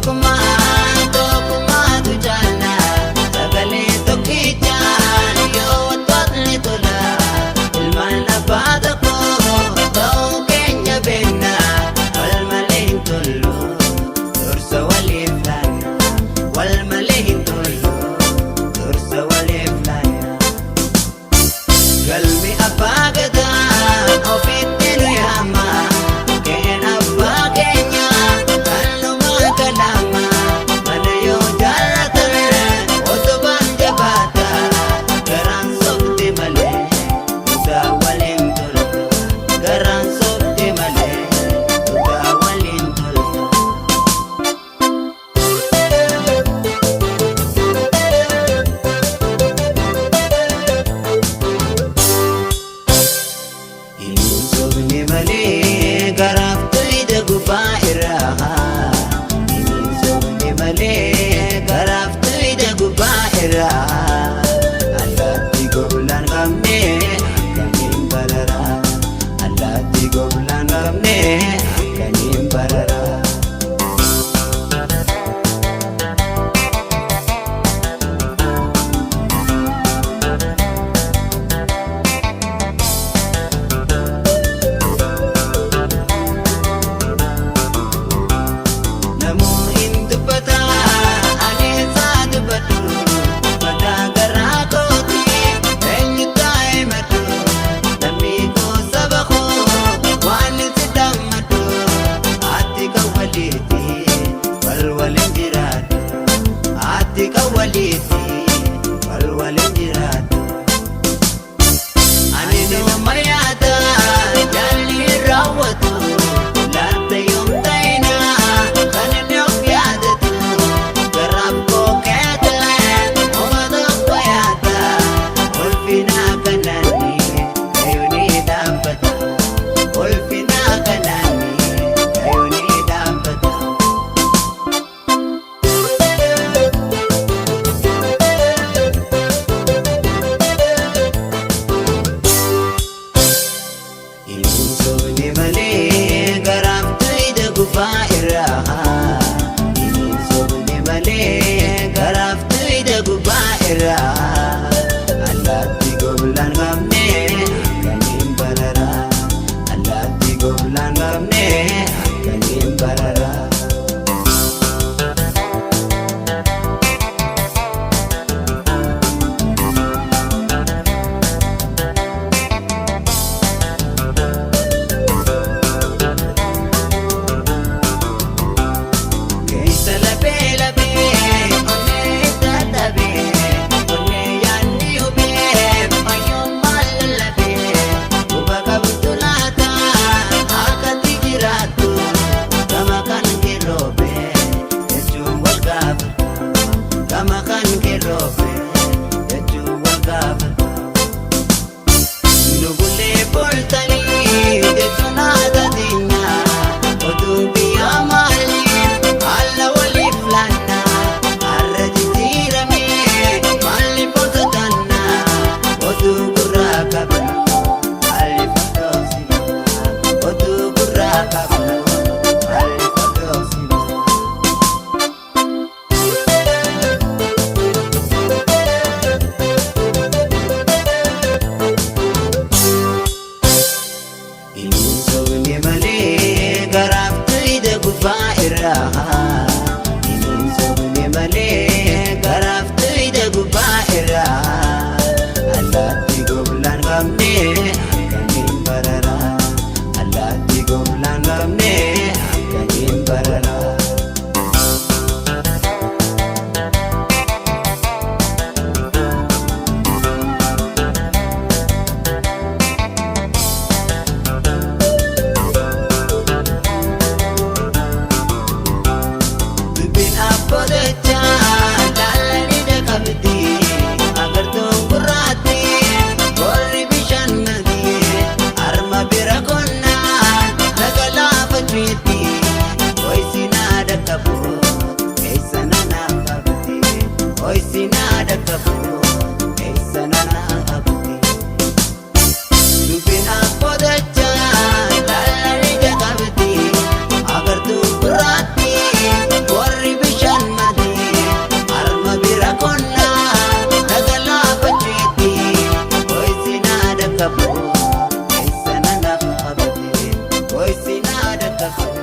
Tokkummaa tokkummaatu caala sagalee tokkichaan yoo wantootni tola ilmaan abbaa tokko ta'uu keenya beekna wal malee hin tollu dursa waliif laanna wal malee hin tollu dursa waliif laanna. Galmi abbaa gadaa ofitti nu yaama keen abbaa keenya kallumaa kalama mana yoo jaallatame utubaan jabaata garaan sobde malee dhugaa waliin tolta garaan sobde malee dhugaa waliin tolta. Hin sobne malee garaaf tuyda gubbaa irraa. Hin sobne malee garaaf tuyda gubbaa irraa. Allaatti goblaan qabne akkamiin bararaa. Allaatti goblaan qabne akkamiin bararaa. Namuu hin dubbata ani isaa dubbadhu mataa garaa kooti eenyu taa'e maddu lammii koo saba koo waan itti dammadhu ati kan waliiti wal waliin jiraatu ati kan waliiti wal waliin jiraatu. Ani nama yaada jaalli raawwatu laata yoom ta'ina kan inni of yaadatu garaaf koo keetlee oma tokko yaada ulfina kanaani kayuuni dhaabbata ulfina kanaani kayuuni dhaabbata. Hin sobne malee garaaf tuyda gubbaa irraa. Hin sobne malee garaaf tuyda gubbaa irraa. Allaatti goblaan qabne akkamiin bararaa. Allaatti goblaan qabne akkamiin bararaa. Keessa lafee lafee onnee dadhabee onnee yaadni hubee fayyummaan lallabee quba qabdu laata akkatti jiraattu gama kan keroobe jechuun wal gaafatu gama kan keroobe jechuun wal gaafatu. Nugulee boltanii jechuun aadaa diinaa oduu biyyaa maaliif haala waliif laannaa har'a jijjiiramee maaliif ototannaa oduu gurraa qabnu maaliif odoosina oduu gurraa qabnu maaliif odoosina. Hin sobne malee garaaf tuyda gubbaa irraa. Hin sobne malee garaaf tuyda gubbaa irraa. Allaatti goblaan qabne akkamiin bararaa. Allaatti goblaan qabne akkamiin bararaa. Dubbiin abbootachaa laalanii dhaqabdi agartuun gurraatti warri bishaan qabu, keessa na naaf qabate, ho'isi na dhaqqabu.